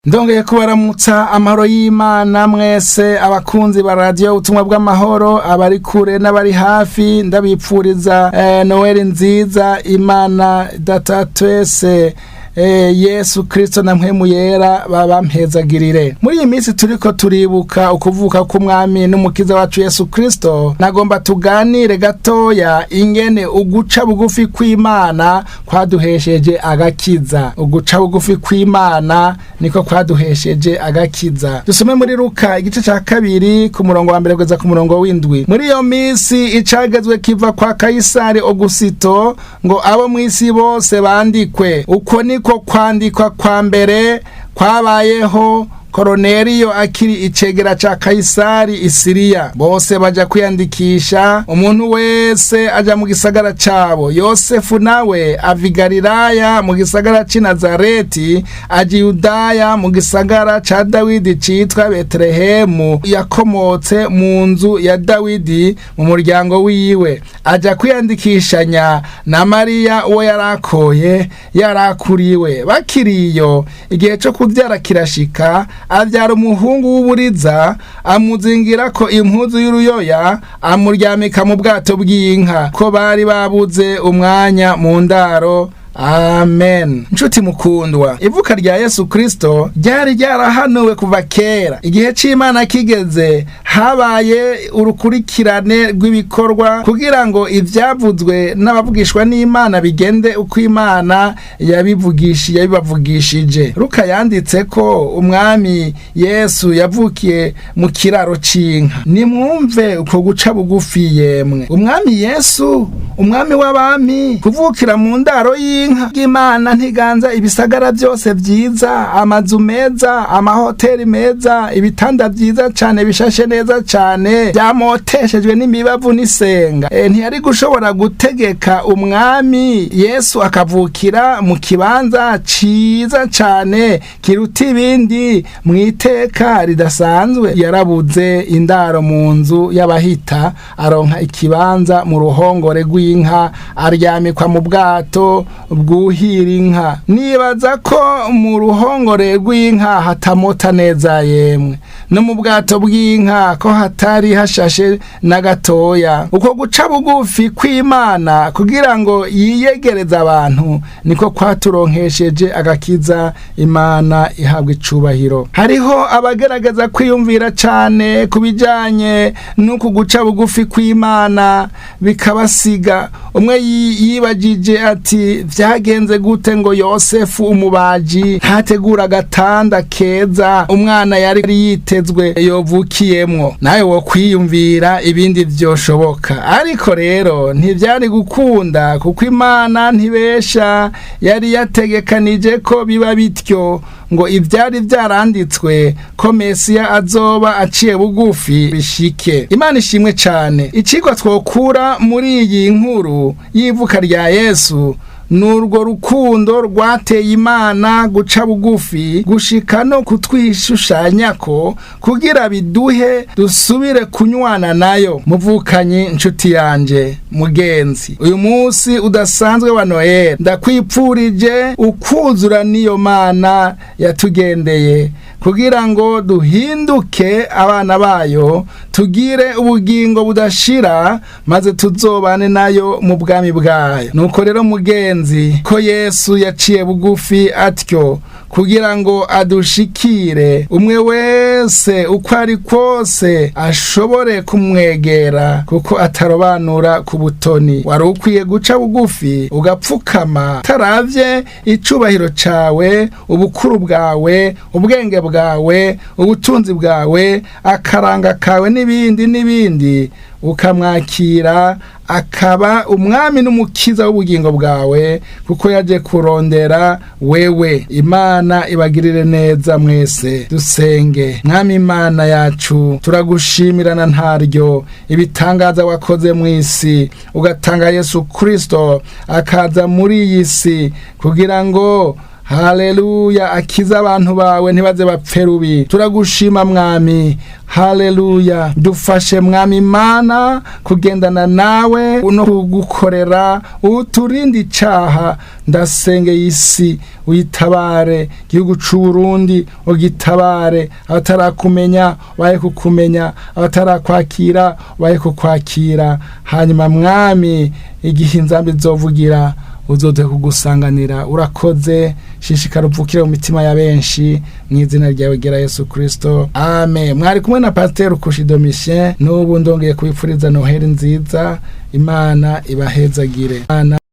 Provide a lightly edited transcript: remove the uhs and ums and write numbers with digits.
Ndongeye kubaramutsa amahoro y'Imana mwese abakunzi ba radio ubutumwa bw'amahoro, abari kure n'abari hafi. Ndabipfuriza Noel nziza. Imana Data twese, Yesu Kristo na Mpwemu Yera babampezagirire. Muri iyi minsi turiko turibuka ukuvuka k'Umwami n'Umukiza wacu Yesu Kristo, nagomba tuganire gatoya ingene uguca bugufi kw'Imana kwaduhesheje agakiza. Uguca bugufi kw'Imana niko kwaduhesheje agakiza. Dusome muri Luka igice ca 2, ku murongo wa 1 kugeza ku murongo w'7. Muri iyo minsi icagezwe kiva kwa Kayisari Ogusito ngo abo mw'isi bose bandikwe. Uko niko kwandikwa kwa mbere kwabayeho Koroneliyo akiri icegera ca Kayisari i Siriya. Bose baja kwiyandikisha, umuntu wese aja mu gisagara cabo. Yosefu nawe ava i Galilaya mu gisagara c'i Nazareti, aja i Yudaya mu gisagara ca Dawidi citwa Betelehemu. Yakomotse mu nzu ya Dawidi, mu muryango wiwe. Aja kwiyandikishanya na Mariya uwo yarakoye, yarakuriwe. Bakiriyo, igihe co kuvyara kirashika, avyara umuhungu w'uburiza, amuzingirako impuzu y'uruyoya, amuryamika mu bwato bw'inka, ko bari babuze umwanya mu ndaro. Amen. Nshuti mukundwa, ivuka rya Yesu Kristo ryari ryarahanuwe kuva kera. Igihe c'Imana kigeze, habaye urukurikirane rw'ibikorwa kugira ngo ivyavuzwe n'abavugishwa n'Imana bigende uko Imana yabibavugishije. Luka yanditse ko Umwami Yesu yavukiye mu kiraro c'inka. Nimwumve uko guca bugufi yemwe! Umwami Yesu, Umwami w'abami, kuvukira mu ndaro y'inka! Imana ntiganza ibisagara byose vyiza, amazu meza, amahoteli meza, ibitanda vyiza cane bishashe neza cane, byamoteshejwe n'imibavu n'isenga. Ntiyari gushobora gutegeka Umwami Yesu akavukira mu kibanza ciza cane kiruta ibindi, mu iteka ridasanzwe? Yarabuze indaro mu nzu y'abahita, aronka ikibanza mu ruhongore rw'inka, aryamikwa mu bwato bwuhira inka. Nibaza ko mu ruhongore rw'inka hatamota neza yemwe, no mu bwato bw'inka ko hatari hashashe na gatoya. Uko guca bugufi kw'Imana kugira ngo yiyegereze abantu niko kwaturonkesheje agakiza. Imana ihabwa icubahiro. Hariho abagerageza kwiyumvira cane ku bijanye n'uku guca bugufi kw'Imana bikabasiga. Umwe yibajije ati: "Vyagenze gute ngo Yosefu umubaji ntategura agatanda keza umwana yari yitezwe yovukiyemwo?" Nawe wo kwiyumvira ibindi vyoshoboka, ariko rero ntivyari gukunda, kuko Imana ntibesha. Yari yategekanije ko biba bityo ngo ivyari vyaranditswe ko Mesiya azoba aciye bugufi bishike. Imana ishimwe cane. Icigwa twokura muri iyi nkuru y'ivuka rya Yesu nurwo rukundo rwateye Imana guca bugufi gushika no kutwishushanyako kugira biduhe dusubire kunywana nayo. Muvukanyi, nshuti yanje, mugenzi, uyu munsi udasanzwe wa Noel ndakwipfurije ukuzura n'iyo Mana yatugendeye kugira ngo duhinduke abana bayo, tugire ubugingo budashira, maze tuzobane nayo mu bwami bwayo. Nuko rero mugenzi, ko Yesu yaciye bugufi atyo kugira ngo adushikire, umwe wese uko ari kose ashobore kumwegera, kuko atarobanura ku butoni, wari ukwiye guca bugufi ugapfukama, utaravye icubahiro cawe, ubukuru bwawe, ubwenge bwawe, ubutunzi bwawe, akaranga kawe n'ibindi n'ibindi, ukamwakira akaba Umwami n'Umukiza w'ubugingo bwawe, kuko yaje kurondera wewe. Imana ibagirire neza mwese. Dusenge. Mwami Imana yacu, turagushimirana ntaryo ibitangaza wakoze mu isi, ugatanga Yesu Kristo akaza muri iyi si kugira ngo Haleluya, akiza abantu bawe ntibaze bapfe rubi. Turagushima Mwami. Haleluya, dufashe Mwami Imana kugendana nawe no kugukorera, uturinde icaha. Ndasengeye isi, uyitabare, igihugu c'u Burundi ugitabare, abatarakumenya baye kukumenya, abatarakwakira baye kukwakira. Hanyuma Mwami, igihe inzambi izovugira, uzoduhe kugusanganira. Urakoze, shishikara upfukire mu mitima ya benshi, mu izina ryawe gera Yesu Kristo, amen. Mwari kumwe na Pasiteri Kushi Domitien. N'ubu ndongeye kubipfuriza Noheli nziza. Imana ibahezagire. Imana.